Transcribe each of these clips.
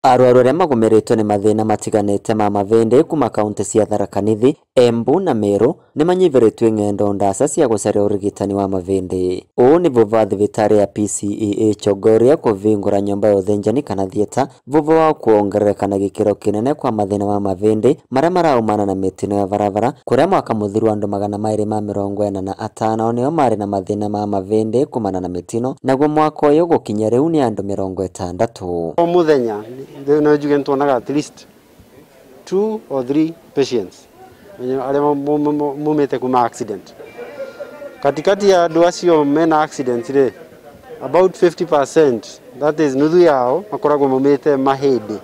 Arwaru aria magumiritwo ni mathina matiganite ma mavindi kuma kaunti cia Tharaka Nithi, Embu na Meru nimanyiviritwe ng'endo ndasa cia gucaria urigitani wa mavindi. Uu ni vuva thibitari ya PCEA Chogoria kuvingura nyumba ya uthinjani kana thieta vuva wa kuongerereka na gikiro kinene kwa mathina ma mavindi maria maraumana na mitino ya barabara kuria mwaka muthiru andu 245 nio mari na mathina ma mavindi kumana na mitino, naguo mwaka uyu gukinya riu ni andu 60. O muthenya no njuge nituonaga at least 2 or 3 patients aria mumite kuma accident. Katikati ya andu acio mena accident ri, about 50%, that is nuthu yao makoragwo maumite mahindi,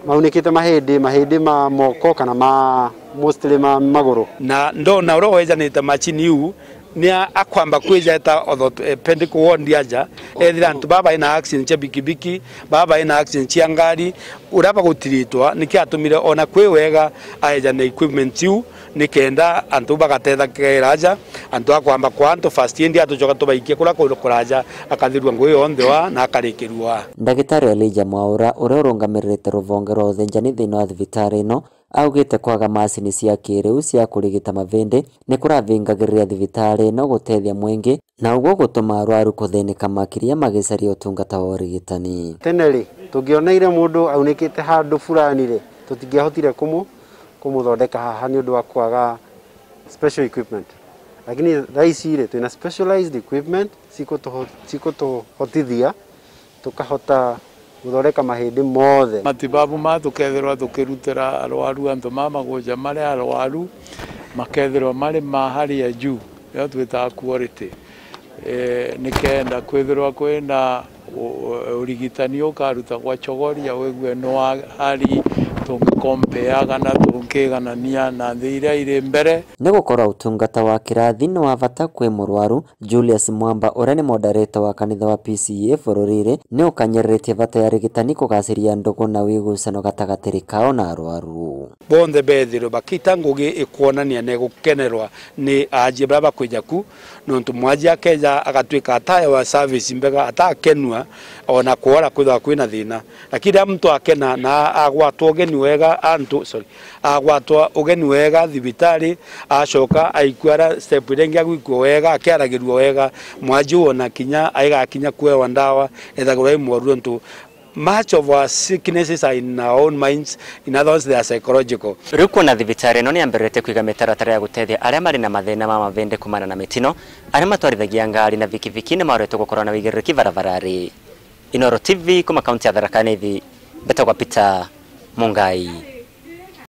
maunikite mahindi ma moko kana ma mostly ma maguru. Na ndona uria wejanite machini iu ni akwamba kwija eta orthopedic ward aja ethira antu baba ina accident cia bikibiki, baba ina accident cia ngari uria bagutiritwa niki atumire ona kwi wega aeja na equipment iu nikenda antu bagatetha keraja antu akwamba kwa antu first aid atucoka tubaikie kura kuraja akathirwa ngui yonthe wa na akarikirwa. Ndagitari Elijah Mwaura uria urungamirite ruvonge rwa uthinjani thiini wa thibitari ino augite kwaga macini cia kiriu cia kurigita mavindi ni kuravingagiriria thibitari ino gutethia mwingi na uguo gutuma arwaru kuthinika makiria magicaria utungata wa urigitani. Tene ri tungioneire mundu aunikite handu fulani ri tutingiahotire kumuthondeka haha ni undu wa kwaga special equipment, lakini thaa ici ri twina specialized equipment cikutuhotithia tukahota guthondeka mahindi mothe. Matibabu ma tukethirwa tukirutira arwaru antu ma maguja maria arwaru makethirwa mari ma hali ya juu ya twitaga quality, nikenda kwithirwa kwina urigitani ukaruta gwa Chogoria wigue no hali tungikompea kana tungiganania na nthi iria iri mbere. Ni gukorwo utungata wa kirathi ni wa bata kwi murwaru. Julius Mwamba uria ni moderator wa kanitha wa PCEA bururi-ini ni ukanyiritie bata ya rigitani kugaciria ndugu na wigucano gatagati kao na arwaru. Bonthe bethirwe bakita ngugi ikuonania ni gukenerwa ni ajie baria bakwija ku nontu mwaji akeja agatuika ataya wa service mbega atakenua ona kuora kwithwa kwina thina, lakini mtu akena na agwatwo ugeni wega antu sorry agwatwa ugeni wega thibitari acoka aikuara step iria agwikwo wega akiaragirwo wega mwaji wona kinya aigakinya kuewa ndawa ethagwo ai mwaru ntu much of our sicknesses are in our own minds, in others they are psychological. Riu kuona thibitari ino niambirite kuiga mitaratara ya gutethia aria mari na mathina ma mavindi kumana na mitino, aria matwarithagia ngari na vikiviki ni maoretwo gukorwo na wigiririkia barabarari. Inooro TV kuma kaunti ya Tharaka Nithi, betagwa Peter Mungai.